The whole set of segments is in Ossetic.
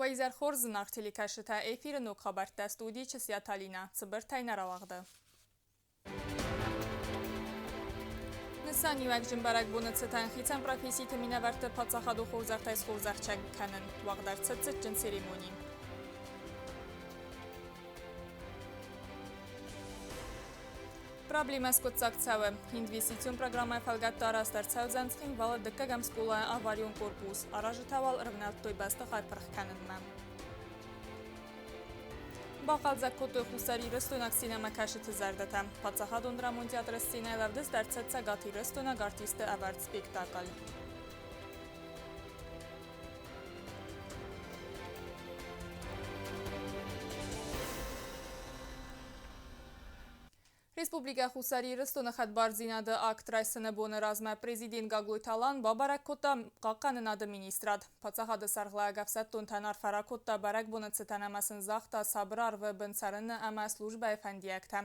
Уӕ изӕр хорз, зынаргъ телекӕсджытӕ, эфиры ног хабӕрттӕ, студийы Чысиаты Алинӕ, цыбыртӕй нӕ рауагъды. Нысаниуӕгджын бӕрӕгбоны цытӕн хицӕн професситы минӕвӕртты паддзахадон хорзӕхтӕй схорзӕхджын кӕнын уагъд ӕрцыд цытджын церемони. Проблемӕ скъуыддзаг цӕуы. Инвестицион программӕйы фӕлгӕтты арӕзт ӕрцӕудзӕн Цхинвалы дыккӕгӕм скъолайы аварион корпус. Аразджытӕ уал ӕрывнӕлдтой бӕстыхай пырх кӕнынмӕ. Бахъӕлдзӕг кодтой хуссарирыстойнаг сценӕмӕкӕсджыты зӕрдӕтӕ. Паддзахадон драмон театры сценӕйыл ӕвдыст ӕрцыд цӕгатирыстойнаг артистты ӕвӕрд спектакль. Республикӕ Хуссар Ирыстоны хӕдбардзинады акт райсыны боны размӕ президент Гаглойты Алан бабӕрӕг кодта Хъахъхъӕнынады министрад. Паддзахады сӕргълӕууӕг ӕфсӕддонтӕн арфӕ ракодта бӕрӕгбоны цытӕн ӕмӕ сын загъта сабыр арвы бын цӕрыны ӕмӕ службӕйы фӕндиӕгтӕ.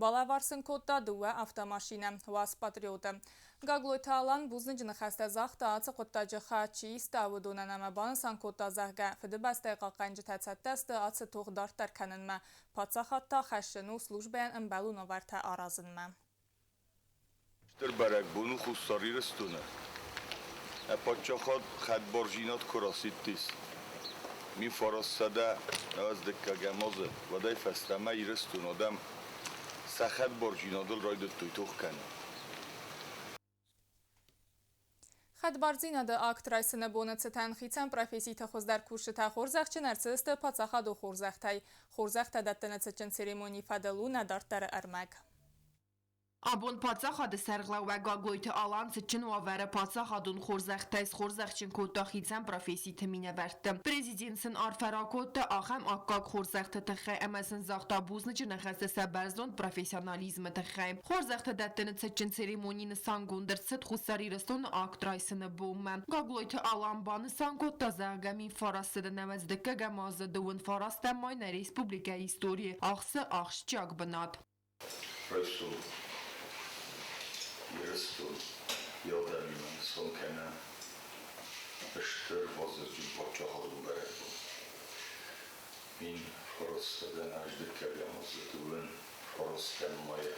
Балӕвар сын кодта дыууӕ автомашинӕ «УАЗ Патриот-ы». Гаглойты Алан бузныджы ныхӕстӕ загъта, ацы хъуыддаджы хӕ чи иста, уыдонӕн ӕмӕ банысан кодта, зӕгъгӕ, Фыдыбӕстӕйы хъахъхъӕнджытӕ цӕттӕ сты ацы тох дарддӕр кӕнынмӕ. Паддзахад та хӕсджын у службӕйӕн ӕмбӕлон уавӕртӕ аразынмӕ. Стыр бӕрӕгбон у Хуссар Ирыстоны. Ӕ паддзахад хӕдбардзинад куы расидтис 1992 азы, уӕдӕй фӕстӕмӕ Ирыстоны адӕм сӕ хӕдбардзинадыл райдыдтой тох кӕнын. Хӕдбардзинады акт райсыны боны цытӕн хицӕн професситы хуыздӕр кусджытӕ хорзӕхджын ӕрцыдысты паддзахадон хорзӕхтӕй. Хорзӕхтӕ дӕттыны цытджын церемонийы фӕдыл у нӕ дарддӕры ӕрмӕг. Абон паддзахады сӕргълӕууӕг Гаглойты Алан цытджын уавӕры паддзахадон хорзӕхтӕй схорзӕхджын кодта хицӕн професситы минӕвӕртты. Президент сын арфӕ ракодта ахӕм аккаг хорзӕхты тыххӕй ӕмӕ сын загъта бузныджы ныхӕстӕ сӕ бӕрзонд профессионализмы тыххӕй. Хорзӕхтӕ дӕттыны цытджын церемони нысангонд ӕрцыд Хуссар Ирыстоны акт райсыны бонмӕ. Гаглойты Алан банысан кодта, зӕгъгӕ, 1900 нӕуӕдз дыккӕгӕм азы дыууын фарастӕм май нӕ республикӕйы историйы ахсы ахсджиаг бынат. Райсом Ирыстон йӕ адӕмимӕ нысан кӕны стыр вазыгджын паддзахадон бӕрӕгбон. 1992 азы дыууын фарастӕм майы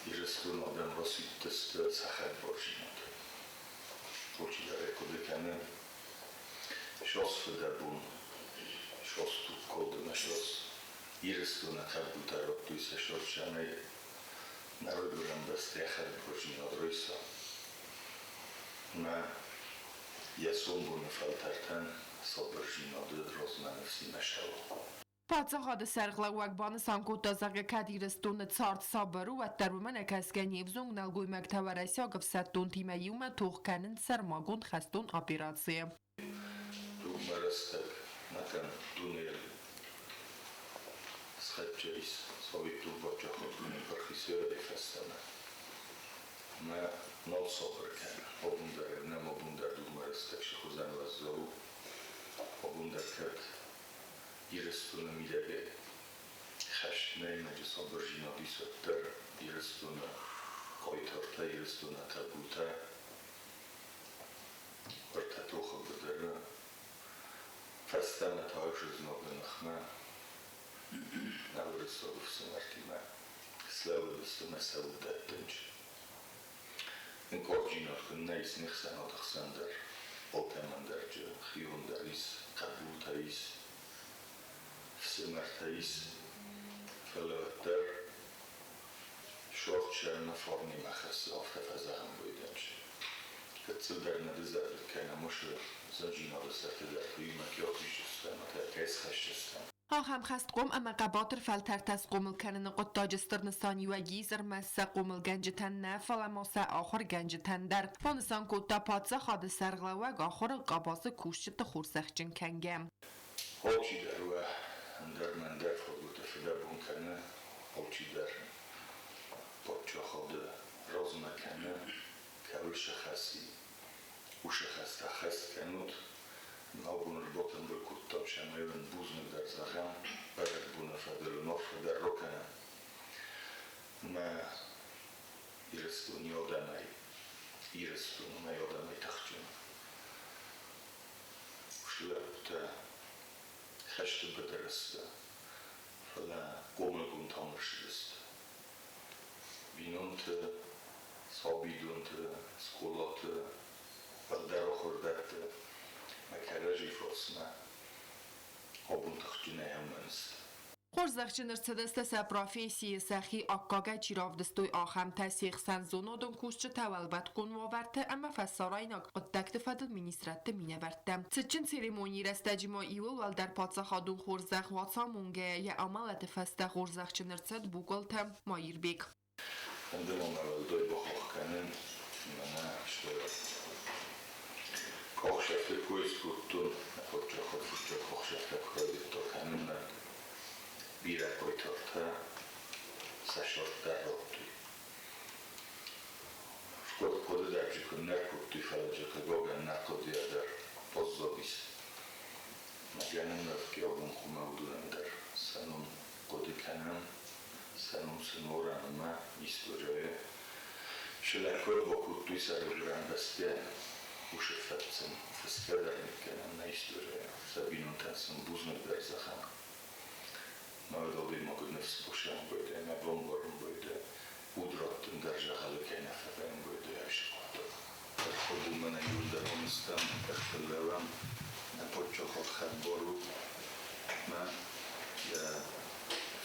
Ирыстоны адӕм расидтысты сӕ хӕдбардзинад. Алчидӕр ӕй хъуыды кӕны, сос фыдӕбон, сос тугкалд ӕмӕ сос Ирыстоны хъӕбултӕ радтой сӕ сосӕнӕй нӕ райгуырӕн бӕстӕйы хӕдбардзинад райса. Мӕ йӕ сомбоны фӕлтӕртӕн сабырдзинады размӕ ныфсимӕ цӕуы. Паддзахады сӕргълӕууӕг банысан кодта, зӕгъгӕ, кӕд Ирыстоны цард сабыр у, уӕддӕр уымӕ нӕ кӕсгӕ не взонг нӕлгоймӕгтӕ уӕрӕсеаг ӕфсӕддонтимӕ иумӕ тох кӕнынц сӕрмагонд хӕстон операцийы. Дугмӕ рӕстӕг нӕхъӕн дунейӕн схӕццӕ ис цӕвиттон паддзахад дуне пырхисӕрӕй фӕстӕмӕ. Мӕ нал сабыр кӕны, абон дӕр нӕм абон дӕр дугмӕ рӕстӕг цы хуызӕн уӕззау у, абон дӕр кӕд Ирыстоны мидӕгӕй хӕст нӕй ноджы сабырдзинад ис, уӕддӕр Ирыстоны хъайтартӕ, Ирыстоны табутӕ ӕртӕ тохы быдыры фӕстӕмӕ та ӕхсызгонды ныхмӕ нӕ уырыссаг ӕфсымӕртимӕ слӕууыдысты мӕ сӕ уддӕттынч. Ӕнкъарддзинад куыннӕ ис не хсӕнады хсӕн дӕр, алкӕмӕн дӕр хион дӕр ис, хъӕбултӕ ис, ӕфсымӕртӕ ис, фӕлӕ уӕддӕр сӕрмӕ фарнимӕ хӕссы, афтӕ фӕзӕгъӕн байдӕнч. Гыццылдӕр нӕ дызӕрдыг кӕнӕм уыцы зындзинады сӕрты дӕр уыимӕ кӕй ахиздзыстӕм ӕмӕ кӕй схӕсдзыстӕм. Ахӕм хӕстхъом ӕмӕ хъӕбатыр фӕлтӕртӕ схъомыл кӕныны хъуыддаджы стыр нысаниуӕг ис ӕрмӕст сӕ хъомылгӕнджытӕн нӕ, фӕлӕ ма сӕ ахуыргӕнджытӕн дӕр, банысан кодта паддзахады сӕргълӕууӕг ахуыры къабазы кусджыты хорзӕхджын кӕнгӕ. Алчидӕр уӕ ӕндӕр мӕндӕр фадгуыты фыдӕбон кӕны, алчидӕр паддзахады размӕ кӕны, кӕуыл сыхӕси, уыцы хӕстӕ хӕст кӕнут. Абон ӕрбатымбыл кодтам, цӕмӕй уын бузныг дӕр зӕгъӕм, бӕрӕгбоны фӕдыл уынаффӕ дӕр ракӕнӕм. Мӕ Ирыстони адӕмӕй, Ирыстоны мӕ адӕмӕй тыхджын. Уыцы лӕппу. Хӕсты быдыры сты, фӕлӕ хъомылгонд ам ӕрцыдысты. Бинонты, сабидонты, скъолаты, уӕлдӕр ахуырдӕтты мӕ кӕрӕдзи фарсмӕ абон тыхджынӕй амӕнц. Хорзӕхджын ӕрцыдысты сӕ профессийы сӕхи аккагӕй чи равдыстой, ахӕмтӕ, се хсӕн зонадон кусджытӕ, уӕлвӕткон уавӕрты ӕмӕ фӕсарӕйнаг хъуыддӕгты фӕдыл министрадты минӕвӕрттӕ. Цытджын церемонийы рӕстӕджы ма иуыл уӕлдӕр паддзахадон хорзӕх Уацамонгӕйӕ йӕ амӕлӕты фӕстӕ хорзӕхджын ӕрцыд Букъулты Маирбег. Фӕнды ма мӕ уӕлдай бахахх кӕнын, мӕнӕ стыр къахсӕфты кой скодтон, нӕ паддзахад фыццаг къахсӕфтӕ куы райдыдта кӕнын, бирӕ хъайтартӕ сӕ цард дӕр радтой. Хъуыды дӕр дзы куыннӕ кодтой, фӕлӕ дзы, хъыгагӕн, нӕ хъуыдыйӕ дӕр баззадис. Мӕ гӕнӕн абон хъуамӕ уыдонӕн дӕр сӕ ном хъуыды кӕнӕм, сӕ ном сын орӕм ӕмӕ историйы сылӕггад бакодтой сӕ райгуырӕн бӕстӕйӕн, уыцы фӕд сын фысгӕ дӕр ныккӕнӕм нӕ историйӕ, сӕ бинонтӕн сын бузныг дӕр зӕгъӕм. Мӕ адӕймагы ныфс босӕн байдайы, мӕ бамбарын байдайы, уд раттын дӕр зӕгъӕлы кӕй нӕ фӕвӕййын байдайы ацы хъуыддаг. Ӕрхъуыды мӕнӕ иуылдӕр уыныстӕм, ӕрфӕллӕуӕм, нӕ паддзахад хӕдбар у, мӕ йӕ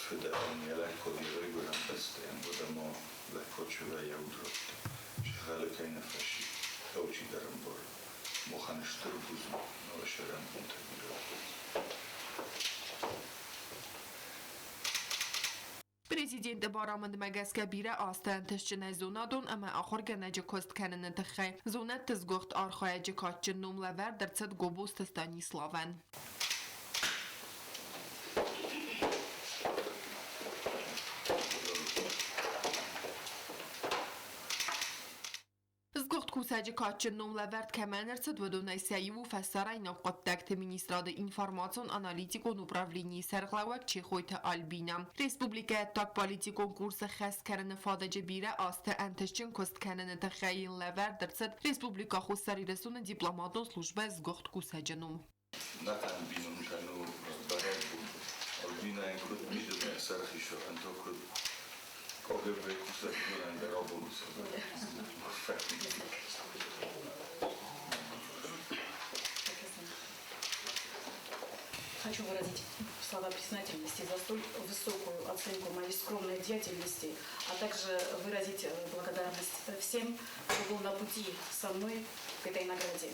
фыдӕн йӕ лӕггад йӕ райгуырӕн бӕстӕйӕн, уӕдӕ ма лӕггад сывӕййа уд радта, зӕгъӕлы кӕй нӕ фӕсидт, алчидӕр ӕмбары. Махӕн стыр бузныг, нӕ сӕрӕнбонтӕ бирӕ. Президенты барамындмӕ гӕсгӕ бирӕ азты ӕнтыстджынӕй зонадон ӕмӕ ахуыргӕнӕджы куыст кӕныны тыххӕй зонӕдты сгуыхт архайӕджы кадджын ном лӕвӕрд ӕрцыд Гобозты Станиславӕн. Сгуыхт кусӕджы кадджын ном лӕвӕрд кӕмӕн ӕрцыд, уыдонӕй сӕ иу у фӕсарӕйнаг хъуыддӕгты министрады информацион-аналитикон управленийы сӕргълӕууӕг Чехойты Альбинӕ. Республикӕйы ӕддагполитикон курсы хӕс кӕныны фадыджы бирӕ азты ӕнтыстджын куыст кӕныны тыххӕй йын лӕвӕрд ӕрцыд Республикӕ Хуссар Ирыстоны дипломатон службӕйы сгуыхт кусӕджы ном. Нӕхъӕн бинонтӕн у бӕрӕгбон. Альбинӕйӕн куыд мидӕгӕй сӕрхисӕрӕнтӕ куыд КГБ кусӕг ӕндӕр абон. Хочу выразить слова признательности за столь высокую оценку моей скромной деятельности, а также выразить благодарность всем, кто был на пути со мной к этой награде.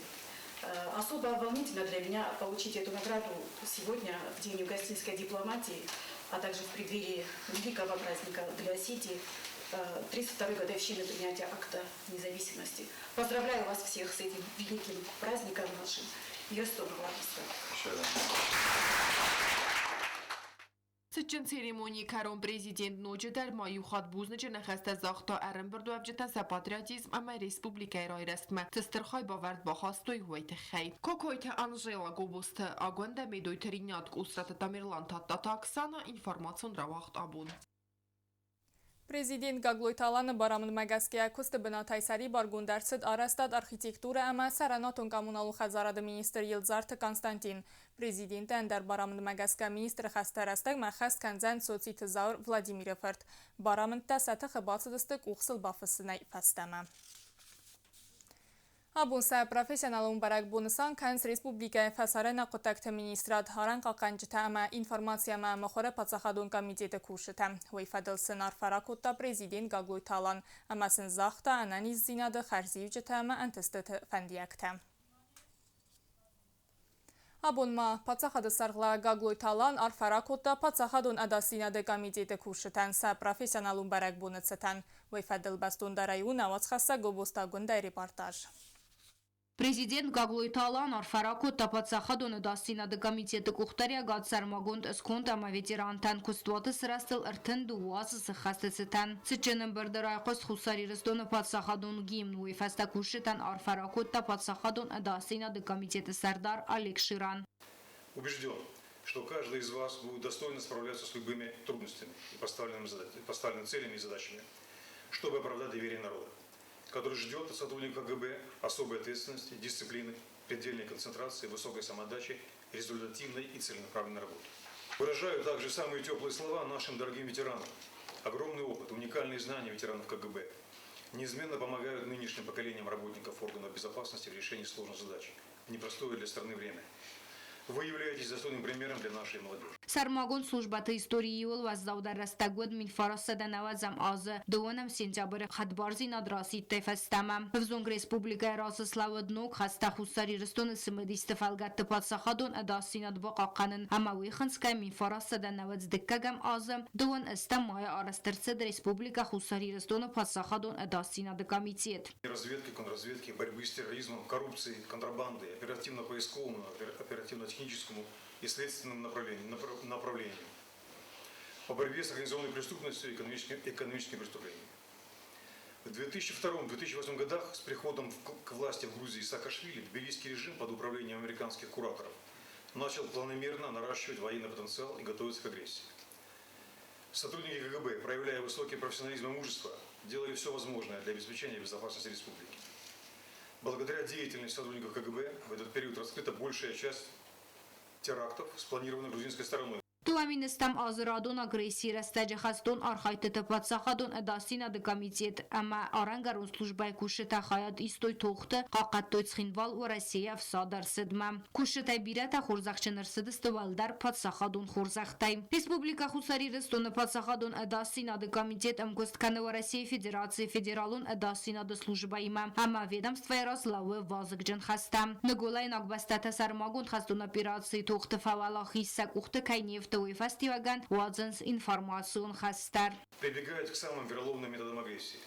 Особо волнительно для меня получить эту награду сегодня, в День юго-осетинской дипломатии, а также в преддверии великого праздника для Осетии, 32-й годовщины принятия акта независимости. Поздравляю вас всех с этим великим праздником нашим. Ирыстоны уарзты. Цытджын церемонийы кӕрон президент ноджыдӕр ма иу хатт бузныджы ныхӕстӕ загъта ӕрӕмбырдуӕвджытӕн сӕ патриотизм ӕмӕ республикӕйы райрӕзтмӕ цы стыр хайбавӕрд бахастой, уый тыххӕй. Кокойты Анжела, Гобозты Агуындӕ, Медойты Ринат, Къусраты Тамерлан, Тадтаты Оксана, информацион рауагъд «Абон». Президент Гаглойты Аланы барамындмӕ гӕсгӕ куысты бынатӕй сӕрибаргонд ӕрцыд арӕзтад, архитектурӕ ӕмӕ цӕрӕнуатон-коммуналон хӕдзарады министр Елдзарты Константин. Президенты ӕндӕр барамындмӕ гӕсгӕ министры хӕстӕ рӕстӕгмӕ ӕххӕст кӕндзӕн Цоциты Зауыр Владимиры фырт. Барамындтӕ сӕ тыхы бацыдысты къух сыл бафыссынӕй фӕстӕмӕ. Абон сӕ профессионалон бӕрӕгбон нысан кӕнынц республикӕйы фӕсарӕйнаг хъуыддӕгты министрад, арӕнхъахъхъӕнджытӕ ӕмӕ информаци ӕмӕ мыхуыры паддзахадон комитеты кусджытӕ. Уый фӕдыл сын арфӕ ракодта президент Гаглойты Алан ӕмӕ сын загъта ӕнӕниздзинады, хӕрзиуджытӕ ӕмӕ ӕнтыстыты фӕндиӕгтӕ. Абон ма паддзахады сӕргълӕууӕг Гаглойты Алан арфӕ ракодта паддзахадон ӕдасдзинады комитеты кусджытӕн сӕ профессионалон бӕрӕгбоны цытӕн. Уый фӕдыл бӕстондӕрӕй у нӕ уацхӕссӕг Гобозты Агуындӕйы репортаж. Президент Гаглойты Алан арфӕ ракодта паддзахадон ӕдасдзинады комитеты къухдариӕгад сӕрмагонд сконд ӕмӕ ветерантӕн куыстуаты сырӕзтыл 32 азы сыххӕсты цытӕн. Цытджын ӕмбырды райхъуыст Хуссар Ирыстоны паддзахадон гимн, уый фӕстӕ кусджытӕн арфӕ ракодта паддзахадон ӕдасдзинады комитеты сӕрдар Олег Ширан. Убежден, что каждый из вас будет достойно справляться с любыми трудностями и поставленными целями и задачами, чтобы оправдать доверие народа, который ждет от сотрудников КГБ особой ответственности, дисциплины предельной концентрации, высокой самоотдачи, результативной и целенаправленной работы. Выражаю также самые теплые слова нашим дорогим ветеранам. Огромный опыт, уникальные знания ветеранов КГБ неизменно помогают нынешним поколениям работников органов безопасности в решении сложных задач в непростое для страны время. Вы являетесь достойным примером для нашей молодежи. Сӕрмагонд службӕты историйы иууыл уӕззаудӕр рӕстӕг уыд 1990 азы дыууынӕм сентябры хӕдбардзинад расидтӕй фӕстӕмӕ. Ӕвзонг республикӕйы раз слӕууыд ног хӕстӕ Хуссар Ирыстоны цымыдисты фӕлгӕтты паддзахадон ӕдасдзинад бахъахъхъӕнын ӕмӕ уый хынцгӕ 1992 азы дыууын ӕстӕм майы арӕзт ӕрцыд Республикӕ Хуссар Ирыстоны паддзахадон ӕдасдзинады комитет. Разведки, контрразведки, борьбы с терроризмом, коррупцией, контрабандой, оперативно-поисковому, оперативно-техническому и следственному направлению, по борьбе с организованной преступностью и экономическими преступлениями. В 2002-2008 годах с приходом к власти в Грузии Саакашвили тбилисский режим под управлением американских кураторов начал планомерно наращивать военный потенциал и готовиться к агрессии. Сотрудники КГБ, проявляя высокий профессионализм и мужество, делали все возможное для обеспечения безопасности республики. Благодаря деятельности сотрудников КГБ в этот период раскрыта большая часть терактов, спланированных грузинской стороной. Дыууӕ ӕстӕм азы радон агрессийы рӕстӕджы хӕстон архайдтыты паддзахадон ӕдасдзинады комитет ӕмӕ арӕнгӕрон службӕйы кусджытӕ хайад истой тохты, хъахъхъӕдтой Цхинвал Уӕрӕсейы ӕфсады ӕрцыдмӕ. Кусджытӕй бирӕтӕ хорзӕхджын ӕрцыдысты уӕлдӕр паддзахадон хорзӕхтӕй. Республикӕ Хуссар Ирыстоны паддзахадон ӕдасдзинады комитет ӕмгуыст кӕны Уӕрӕсейы Федерацийы Федералон ӕдасдзинады службӕимӕ ӕмӕ ведомствӕйы раз лӕууы вазыгджын хӕстӕ. Ныгуылӕйнаг бӕстӕтӕ сӕрмагонд хӕстон операцийы тохты фӕуӕлахиз сӕ къухты кӕй не фты, уый фӕстиуӕгӕн уадзынц информацион хӕс дӕр. Прибегают к самым вероломным методам агрессии.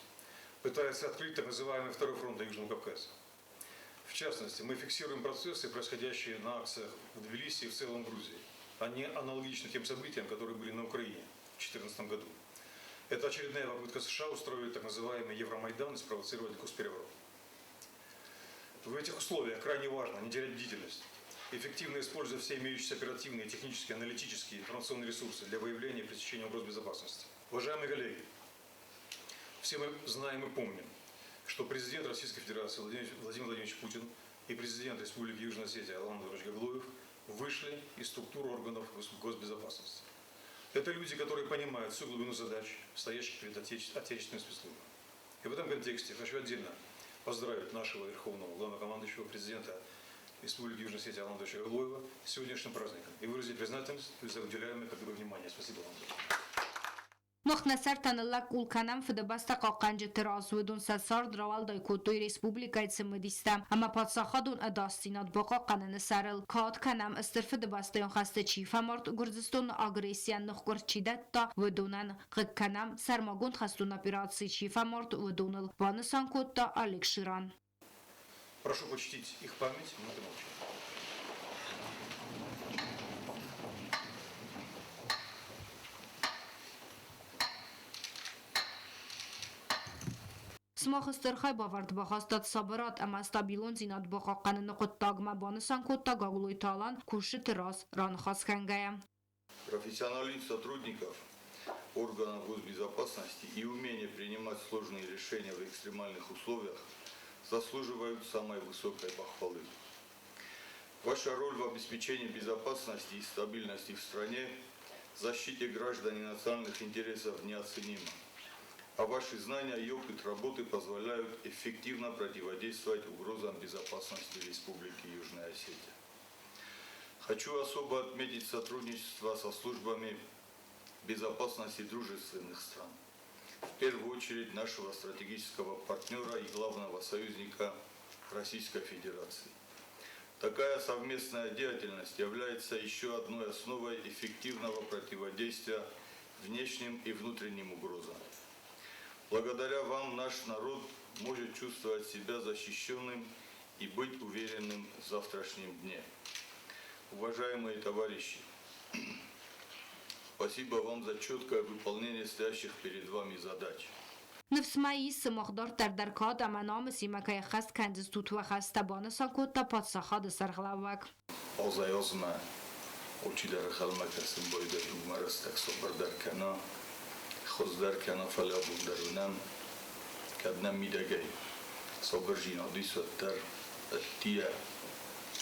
Пытаются открыть так называемый второй фронт на Южном Кавказе. В частности, мы фиксируем процессы, происходящие на акциях в Тбилиси и в целом Грузии. Они аналогичны тем событиям, которые были на Украине в 2014 году. Это очередная попытка США устроить так называемый Евромайдан и спровоцировать госпереворот. В этих условиях крайне важно не терять бдительность, эффективно используя все имеющиеся оперативные, технические, аналитические и информационные ресурсы для выявления и пресечения угроз безопасности. Уважаемые коллеги, все мы знаем и помним, что президент Российской Федерации Владимир Владимирович Путин и президент Республики Южная Осетия Алан Владимирович Гаглоев вышли из структур органов госбезопасности. Это люди, которые понимают всю глубину задач, стоящих перед отечественными спецслужбами. И в этом контексте хочу отдельно поздравить нашего верховного главнокомандующего президента Республики Южная Осетия Алана Анатольевича Гаглоева с сегодняшним праздником и выразить признательность за уделяемое КГБ внимание. Спасибо вам. Мах нӕ сӕртӕ ныллӕг къул кӕнӕм Фыдыбӕстӕ хъахъхъӕнджыты раз, уыдон сӕ цард рауӕлдай кодтой республикӕйы цымыдистӕ ӕмӕ паддзахадон ӕдасдзинад бахъахъхъӕныны сӕрыл. Кад кӕнӕм, Стыр Фыдыбӕстӕйон хӕсты чи фӕмард, Гуырдзыстоны агрессийӕн ныхкъуырд чи дӕтта, уыдонӕн. Хъыг кӕнӕм, сӕрмагонд хӕстон операцийы чи фӕмард, уыдоныл, банысан кодта Олег Ширан. Прошу почтить их память минутой молчания. Сымах стыр хайбавӕрд бахастат сабырад ӕмӕ стабилондзинад бахъахъхъӕныны хъуыддагмӕ, банысан кодта Гаглойты Алан кусджыты раз раныхас кӕнгӕйӕ. Профессионализм сотрудников органов госбезопасности и умение принимать сложные решения в экстремальных условиях заслуживают самой высокой похвалы. Ваша роль в обеспечении безопасности и стабильности в стране, защите граждан и национальных интересов неоценима. А ваши знания и опыт работы позволяют эффективно противодействовать угрозам безопасности Республики Южная Осетия. Хочу особо отметить сотрудничество со службами безопасности дружественных стран. В первую очередь нашего стратегического партнера и главного союзника Российской Федерации. Такая совместная деятельность является еще одной основой эффективного противодействия внешним и внутренним угрозам. Благодаря вам наш народ может чувствовать себя защищенным и быть уверенным в завтрашнем дне. Уважаемые товарищи, спасибо вам за четкое выполнение стоящих перед вами задач. Ныфс мӕ ис, сымах дарддӕр дӕр кад ӕмӕ намысимӕ кӕй ӕххӕст кӕндзыстут уӕ хӕстӕ, банысан кодта паддзахады сӕргълӕууӕг. Азӕй-азмӕ алчидӕр ӕнхъӕлмӕ кӕсын байдайы, уымӕ рӕстӕг сабырдӕр кӕна, хуыздӕр кӕна, фӕлӕ абон дӕр уынӕм, кӕд нӕм мидӕгӕй сабырдзинад ис, уӕддӕр ӕддийӕ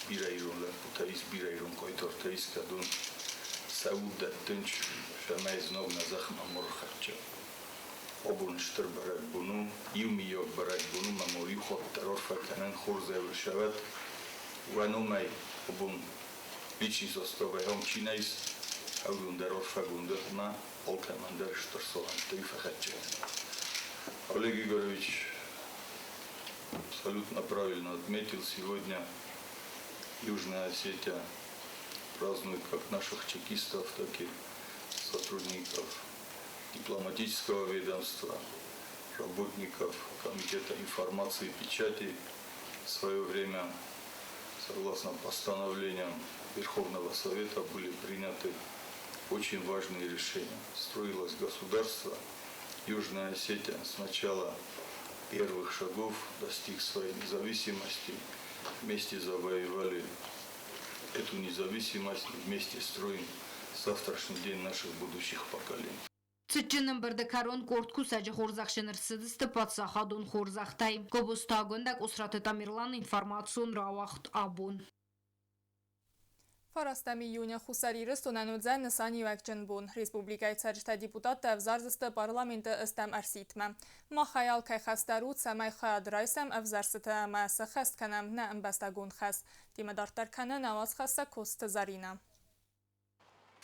Бирӕ ирон лӕппутӕ ис, бирӕ ирон хъайтартӕ ис, кӕдон сӕ уд дӕттынц, цӕмӕй знаг нӕ зӕхмӕ ма рхӕццӕ. Абон стыр бӕрӕгбон у, иумийаг бӕрӕгбон у, ӕмӕ ма иу хатт дӕр арфӕ кӕнӕн хорзӕй уӕ уӕ номӕй абон личный составӕй ам чи нӕ ис, уыдон дӕр арфӕгонд ӕмӕ алкӕмӕн дӕр стыр салӕмттӕ фӕхӕццӕ кӕнӕн. Олег Игоревич абсолютно правильно отметил: сегодня Южная Осетия празднует как наших чекистов, так и сотрудников дипломатического ведомства, работников Комитета информации и печати. В свое время, согласно постановлениям Верховного Совета, были приняты очень важные решения. Строилось государство. Южная Осетия с начала первых шагов достиг своей независимости. Вместе завоевали эту независимость, вместе строим завтрашний день наших будущих поколений. Цытджын ӕмбырды кӕрон къорд кусӕджы хорзӕхджын ӕрцыдысты паддзахадон хорзӕхтӕй. Гобозты Агуындӕ, Къусраты Тамерлан, информацион рауагъд «Абон». 9 июня Хуссар Ирыстонӕн уыдзӕн нысаниуӕгджын бон. Республикӕйы цӕрджытӕ депутаттӕ ӕвзардзысты парламенты ӕстӕм ӕрсидтмӕ. Махӕй алкӕй хӕс дӕр у, цӕмӕй хайад райсӕм ӕвзӕрстыты ӕмӕ сӕххӕст кӕнӕм нӕ ӕмбӕстагон хӕс. Темӕ дарддӕр кӕны нӕ уацхӕссӕг Коцты Заринӕ.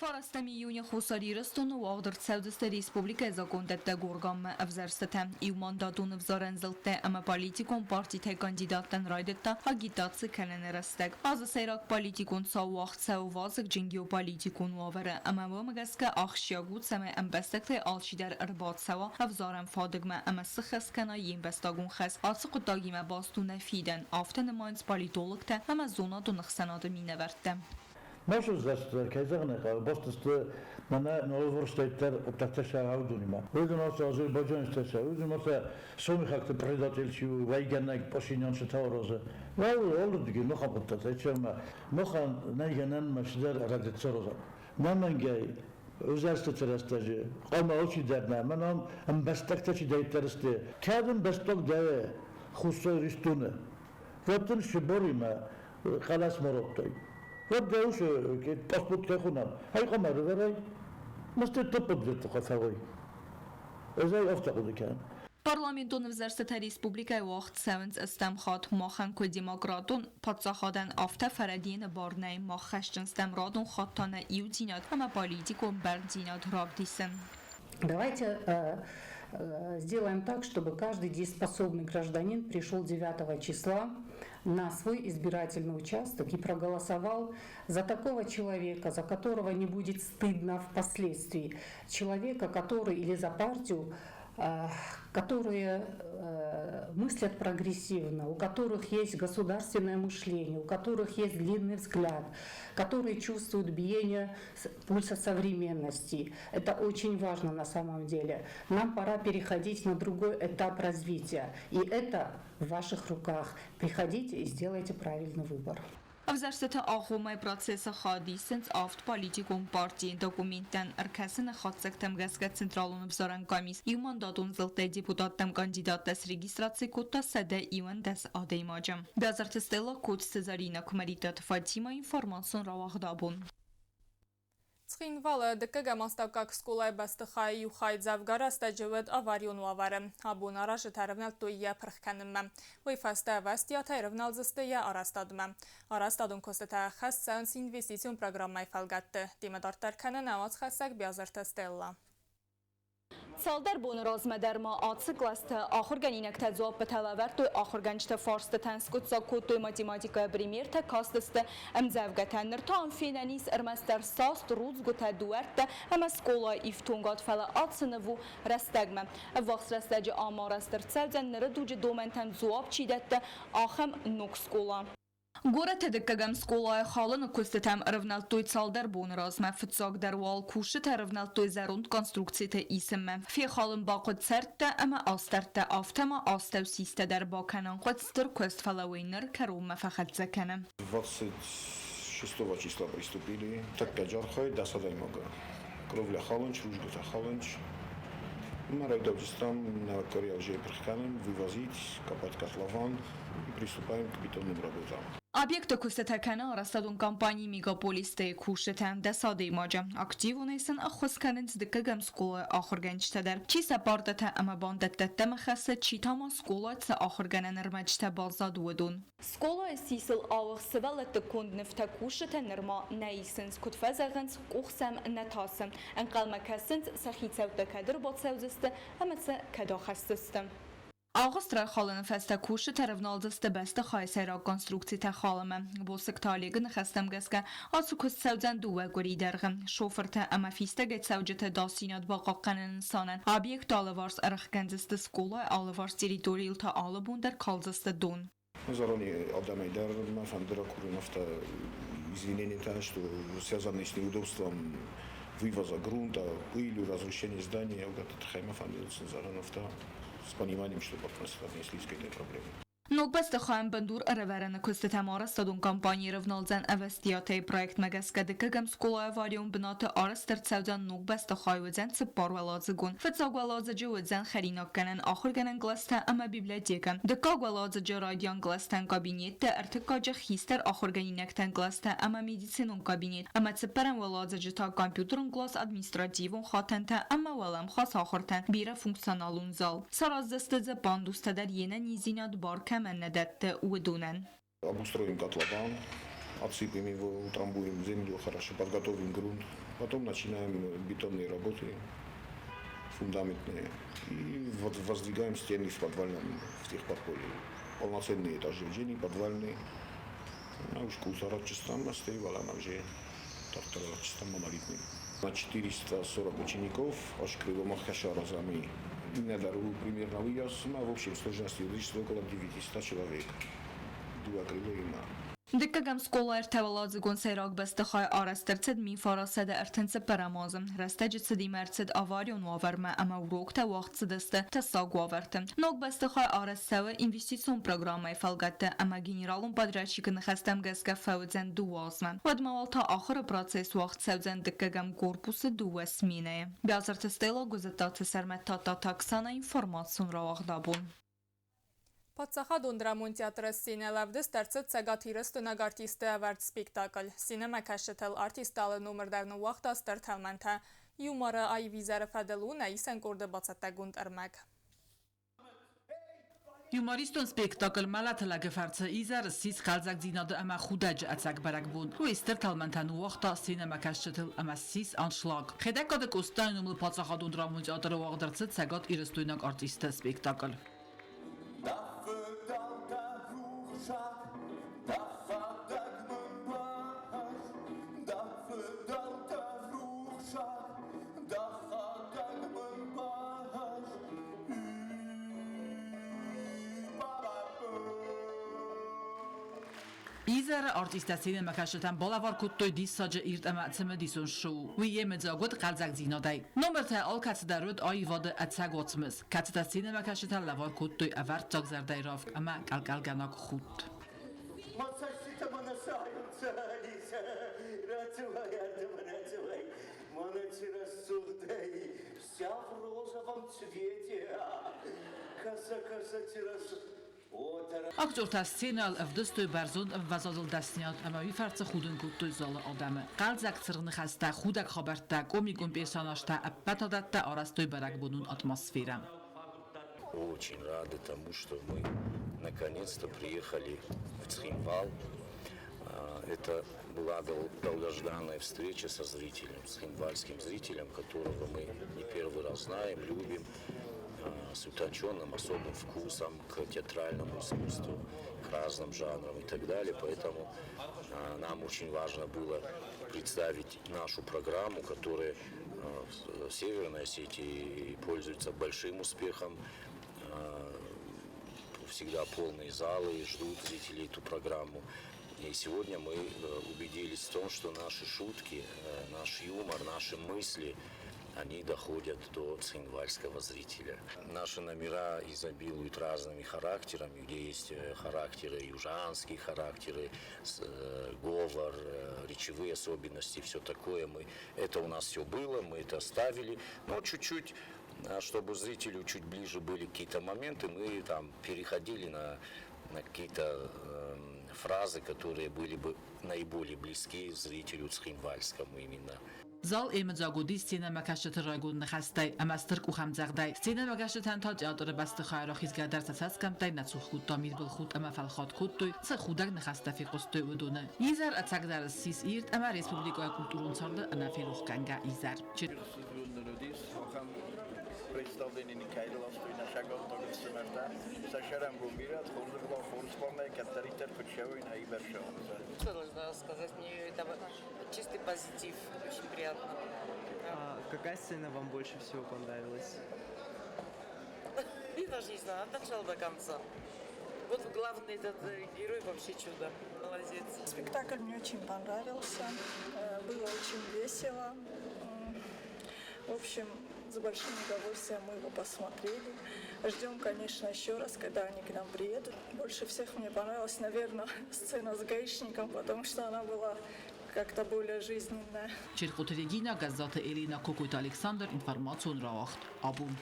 9 июня Хуссар Ирыстоны уагъд ӕрцӕудзысты республикӕйы закондӕттӕг органмӕ ӕвзӕрстытӕ. Иумандатон ӕвзарӕн зылдтӕ ӕмӕ политикон партитӕй кандидаттӕн райдыдта агитаци кӕныны рӕстӕг. Азы сӕйраг политикон цау уагъд цӕуы вазыгджын геополитикон уавӕры, ӕмӕ уымӕ гӕсгӕ ахсджиаг у, цӕмӕй ӕмбӕстӕгтӕй алчидӕр ӕрбацӕуа ӕвзарӕн фадыгмӕ ӕмӕ сыххӕст кӕна йе мбӕстагон хӕс. Ацы хъуыддагимӕ баст у нӕ фидӕн, афтӕ нымайынц политологтӕ ӕмӕ зонадон ӕхсӕнады минӕвӕрттӕ. Нашы кӕй зӕгъын ӕй хъӕуы, баст сты мӕнӕ ногвӕрстӕй хъуыддӕгтӕ сӕ аудонимӕ. Уыдон ацы азербайджанецтӕ сӕ, уыдон ацы сомихӕгты предатель чи у, уӕйгӕнӕг Пашинян цы аразы. Алырдыгӕй махӕн хъуыддӕгтӕ, ӕмӕ махӕн нӕй гӕнӕн мӕ цыдӕр рӕдыд саразӕм. Нӕмӕнгӕй ӕвзӕрстыты рӕстӕджы хъуамӕ алчидӕр нӕ, мӕнӕ ам ӕмбӕстӕгтӕ чидӕриддӕр сты, кӕд ӕмбӕстаг дӕ Хуссар Ирыстоны, уӕд дын сыборимӕ хъӕлӕс ма радтай. Уӕд дӕ ус паспорт кӕй хонӕм, ӕй хъуамӕ ӕрывӕрай, мӕсты топпы фӕуай. Ӕз ӕй афтӕ хъуыды кӕнын. Парламентон ӕвзӕрстытӕ республикӕйы уагъд цӕуынц ӕстӕм хатт. Махӕн куыд демократон паддзахадӕн, афтӕ фӕрӕдийыны бар нӕй. Мах хӕсджын стӕм радон хатт та нӕ иудзинад ӕмӕ политикон бӕрндзинад равдисын. Давайте сделаем так, чтобы каждый дееспособный гражданин пришел 9 числа на свой избирательный участок и проголосовал за такого человека, за которого не будет стыдно впоследствии. Человека, который или за партию, которые мыслят прогрессивно, у которых есть государственное мышление, у которых есть длинный взгляд, которые чувствуют биение пульса современности. Это очень важно на самом деле. Нам пора переходить на другой этап развития. И это в ваших руках. Приходите и сделайте правильный выбор. Ӕвзӕрстыты агъоммӕ процессы хайад исынц авд политикон партийы. Документтӕн ӕркӕсыны хатдзӕгтӕм гӕсгӕ Централон ӕвзарӕн къамис иумандатон зылдтӕй депутаттӕм кандидаттӕ срегистраци кодта 111 адӕймаджы. Бязырты Стелла, Коцты Зарина, Куымӕридтаты Фатима, информацион рауагъд «Абон». Цхинвалы дыккӕгӕм астӕуккаг скъолайы бӕстыхайы иу хай дзӕвгар рӕстӕджы уыд аварион уавӕры. Абон аразджытӕ ӕрӕвнӕлдтой йӕ пырх кӕнынмӕ. Уый фӕстӕ ӕвӕстиатӕй ӕрӕвналдзысты йӕ арӕзтадмӕ. Арӕзтадон куыстытӕ ӕххӕст цӕуынц инвестицион программӕйы фӕлгӕтты. Темӕ дарддӕр кӕны нӕ уацхӕссӕг Биазырты Стелла. Цалдӕр боны размӕ дӕр ма ацы кълӕсты ахуыргӕнинӕгтӕ дзуаппытӕ лӕвӕрдтой ахуыргӕнджыты фарстытӕн, скъуыддзаг кодтой математикӕйы примертӕ, кастысты ӕмдзӕвгӕтӕ. Ныр та ам фенӕн ис ӕрмӕстдӕр саст рудзгуытӕ, дуӕрттӕ ӕмӕ скъолайы ифтонгад, фӕлӕ ацы ныв у рӕстӕгмӕ. Ӕввахс рӕстӕджы ам арӕзт ӕрцӕудзӕн, ныры дуджы домӕнтӕн дзуапп чи дӕтты, ахӕм ног скъола. Горӕты дыккӕгӕм скъолайы халыны куыстытӕм ӕрӕвнӕлдтой цалдӕр боны размӕ. Фыццагдӕр уал кусджытӕ ӕрӕвнӕлдтой зӕронд конструкциты исынмӕ. Фехалын бахъуыд цӕрттӕ ӕмӕ астӕрдтӕ, афтӕ ма астӕусистӕ дӕр бакӕнын хъуыд. Стыр куыст, фӕлӕ уый ныр кӕронмӕ фӕхӕццӕ кӕны. 26 числа приступили. Тӕккӕ архайд 10 адӕймага. Кровля халынц, рудзгуытӕ халынц. Мы райдайдзыстӕм на кориалже пырх кӕнын, вывозить, копать котлован и приступаем к бетонным работам. Объекты куыстытӕ кӕны арӕзтадон компани Мегаполис-ы кусджытӕ 10 адӕймаджы. Активонӕй сын ӕххуыс кӕнынц дыккӕгӕм скъолайы ахуыргӕнджытӕ дӕр. Чи сӕ партӕтӕ ӕмӕ бандӕттӕ ӕддӕмӕ хӕссы, чи та ма скъолайы цы ахуыргӕнӕн ӕрмӕджытӕ баззад, уыдон. Скъолайы сисыл ауыгъд сывӕллӕтты конд нывтӕ кусджытӕ нырма нӕ исынц. Куыд фӕзӕгъынц, къух сӕм нӕ тасы. Ӕнхъӕлмӕ кӕсынц, сӕ хицӕуттӕ кӕд ӕрбацӕудзысты ӕмӕ сӕ кӕд ахӕсдзысты. Агъуыст райхалыны фӕстӕ кусджытӕ рывналдзысты бӕстыхайы сӕйраг конструкцитӕ халынмӕ. Босыкты Олегы ныхӕстӕм гӕсгӕ, ацы куыст цӕудзӕн дыууӕ къуырийы дӕргъы. Шофыртӕ ӕмӕ фистӕгӕй цӕуджыты ӕдасдзинад бахъахъхъӕныны нысанӕн объекты алыварс ӕрӕхгӕндзысты скъолайы алыварс территорийыл та алы бон дӕр калдзысты дон. Заранее адӕмӕй дӕр мӕ фӕнды ракурын афтӕ извинения, что связанные с неудобством вывоза грунта, пылью, разрушения здания, вот это тыххӕй мӕ фӕнды сын зӕгъын афтӕ с пониманием, чтобы просто отнеслись к этой проблеме. Ног бӕстыхайӕн бындур ӕрӕвӕрыны куыстытӕм арӕзтадон компани рывналдзӕн ӕвӕстиатӕй. Проектмӕ гӕсгӕ дыккӕгӕм скъолайы аварион бынаты арӕзт ӕрцӕудзӕн ног бӕстыхай, уыдзӕн цыппаруӕладзыгон. Фыццаг уӕладзыджы уыдзӕн хӕринаггӕнӕн, ахуыргӕнӕн кълӕстӕ ӕмӕ библиотекӕ. Дыккаг уӕладзыджы райдиан кълӕстӕн кабинеттӕ, ӕртыккаджы хистӕр ахуыргӕнинӕгтӕн кълӕстӕ ӕмӕ медицинон кабинет ӕмӕ цыппӕрӕм уӕладзыджы та компьютерон кълас, административон хатӕнтӕ ӕмӕ уӕлӕмхас ахуыртӕн бирӕфункционалон зал. Сараздзысты дзы пандустӕ дӕр йе нӕниздзинад бар кӕмӕн нӕ дӕтты, уыдонӕн. Обустроим котлован, отсыпем его, утрамбуем землю, хорошо подготовим грунт. Потом начинаем бетонные работы, фундаментные. И вот воздвигаем стены в подвальном, в тех подполье. Полноценные этажи, подвальные. Ну, уж кусарадчыстам, астей уже монолитный. На 440 учеников, аж крыломах разами примерно уясма, в общей сложности около 900 человек. Дыууӕ крылоимӕ. Дыккӕгӕм скъолайы ӕртӕуӕладзыгон сӕйраг бӕстыхай арӕзт ӕрцыд 1934 азы. Рӕстӕджы цыдимӕ ӕрцыд аварион уавӕрмӕ ӕмӕ уроктӕ уагъд цыдысты тӕссаг уавӕрты. Ног бӕстыхай арӕзт цӕуы инвестицион программӕйы фӕлгӕтты ӕмӕ генералон подрядчикы ныхӕстӕм гӕсгӕ фӕуыдзӕн 2 азмӕ. Уӕдмӕ уал та ахуыры процесс уагъд цӕудзӕн дыккӕгӕм корпусы дыууӕ сменӕйы. Биазырты Стелла, Гуызыттаты Сӕрмӕт, Тадтаты Оксана, информацион рауагъд «Абон». Паддзахадон драмон театры сценӕйыл ӕвдыст ӕрцыд цӕгатирыстойнаг артистты ӕвӕрд спектакль. Сценӕмӕкӕсджытыл артист алы номыр дӕр ныууагъта стыр тӕлмӕнтӕ. Юморы аив изӕры фӕдыл у нӕ исӕн къорды бацӕттӕгонд ӕрмӕг. Юмористон спектакль «Мӕлӕты лӕг-ы фӕрцы изӕр ссис хъӕлдзӕгдзинады ӕмӕ худӕджы ӕцӕг бӕрӕгбон. Уый стыр тӕлмӕнтӕ ныууагъта сценӕмӕкӕсджытыл ӕмӕ ссис аншлаг. Хетӕгкаты Къостайы номыл паддзахадон драмон театры уагъд ӕрцыд цӕгатирыстойнаг артистты спектакль. Изӕры артисттӕ сценӕмӕкӕсджытӕн балӕвар кодтой диссаджы ирд ӕмӕ цымыдисон шоу. Уый йемыдзаг уыд хъӕлдзӕгдзинадӕй. Номыртӕ алкӕцыдӕр уыд аивады ӕцӕг уацмыс, кӕцытӕ сценӕмӕкӕсджытӕн лӕвар кодтой ӕвӕрццаг зӕрдӕйы равг ӕмӕ кӕлкӕлгӕнаг худт. Мӕ цӕститӕ мӕ нӕ сайунцӕ, Алисӕ. Рацӕуай ардӕмӕ, рацӕуай. Мӕнӕ ци рӕсугъд ӕй, вся в розовом цвете. Кӕсӕ, кӕсӕ, ци рӕсугъд. Актертӕ сценӕйыл ӕвдыстой бӕрзонд ӕмвӕзадыл дӕсныйад ӕмӕ уый фӕрцы худын кодтой залы адӕмы. Хъӕлдзӕг цыргъ ныхӕстӕ, худӕг хабӕрттӕ, комикон персонажтӕ ӕппӕт адӕттӕ арӕзтой бӕрӕгбонон атмосферӕ. Очень рады тому, что мы наконец-то приехали в Цхинвал. Это была долгожданная встреча со зрителем, с цхинвальским зрителем, которого мы не первый раз знаем, любим, с утонченным особым вкусом к театральному искусству, к разным жанрам и так далее. Поэтому нам очень важно было представить нашу программу, которая в Северной Осетии пользуется большим успехом. Всегда полные залы, ждут зрители эту программу. И сегодня мы убедились в том, что наши шутки, наш юмор, наши мысли, они доходят до цхинвальского зрителя. Наши номера изобилуют разными характерами, где есть характеры, южанские характеры, говор, речевые особенности, все такое. Это у нас все было, мы это оставили, но чуть-чуть, чтобы зрителю чуть ближе были какие-то моменты, мы там переходили на какие-то фразы, которые были бы наиболее близки зрителю цхинвальскому именно. Зал ӕмыдзаг уыди сценӕмӕкӕсджыты райгонд ныхӕстӕй ӕмӕ стыр къухӕмдзӕгъдӕй. Сценӕмӕкӕсджытӕн та театры бӕстыхайы рахизгӕ дӕр сӕ цӕсгӕмттӕй нӕ цух кодта мидбылхудт ӕмӕ фӕлхатт кодтой, цы худӕг ныхӕстӕ фехъуыстой, уыдоны. Изӕр ӕцӕгдӕр ссис ирд ӕмӕ республикӕйы культурон царды ӕнӕферохгӕнгӕ изӕр. Представление никӕй ластой нӕ сагӕттаг ӕфсымӕртӕ. Сӕ сӕрӕнбон бирӕ, хорзӕгъдау хорз фарнӕй кӕддӕриддӕр куыд цӕуой, нӕ ивӕрсӕуынц. Что должна сказать? Мне это чистый позитив, очень приятно. А какая сцена вам больше всего понравилась? Я даже не знаю, от начала до конца. Вот главный этот герой вообще чудо. Молодец. Спектакль мне очень понравился. Было очень весело. В общем, с большим удовольствием мы его посмотрели. Ждем, конечно, еще раз, когда они к нам приедут. Больше всех мне понравилась, наверное, сцена с гаишником, потому что она была как-то более жизненная. Черкъоты Регина, Гӕззаты Элина, Кокойты Александр, информацион рауагъд Абон.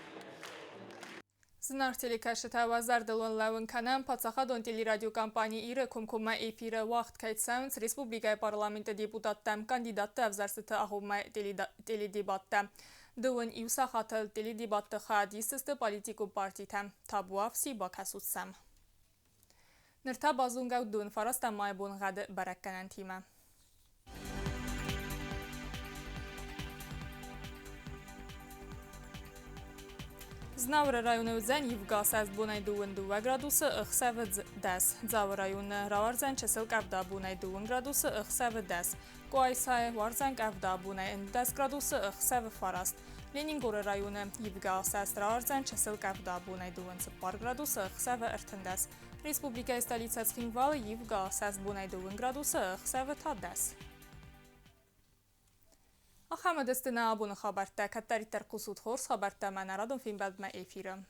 Зынаргъ телекӕсджытӕ, уӕ зӕрдыл уын лӕууын кӕнӕм, паддзахадон телерадиокомпани Иры комкоммӕ эфиры уагъд кӕй цӕуынц республикӕйы парламенты депутаттӕм кандидатты ӕвзӕрстыты агъоммӕ теледебаттӕ. 21 сахатыл теледебатты хайад исдзысты политикон партитӕ. Табуафси, бакӕсут сӕм. Ныр та базонгӕ ут 29 майы боныгъӕды бӕрӕггӕнӕнтимӕ. Знауыры районы уыдзӕн ивгӕ асӕст бонӕй 22 градусы, ӕхсӕвы 10. Дзауы районы рауардзӕн чысыл къӕвда бонӕй 2 градусы, ӕхсӕвы 10. Къуайсайы уардзӕн къӕвда бонӕй 11 градусы, ӕхсӕвы 9. Ленингоры районы ивгӕ асӕст рауардзӕн чысыл къӕвда бонӕй 24 градусы, ӕхсӕвы 13. Республикӕйы столицӕ Цхинвалы ивгӕ асӕст бонӕй 2 градусы, ӕхсӕвы та 10. Ахӕм уыдысты нӕ абоны хабӕрттӕ. Кӕддӕриддӕр хъусут хорз хабӕрттӕ ӕмӕ нӕ радон фембӕлдмӕ эфиры.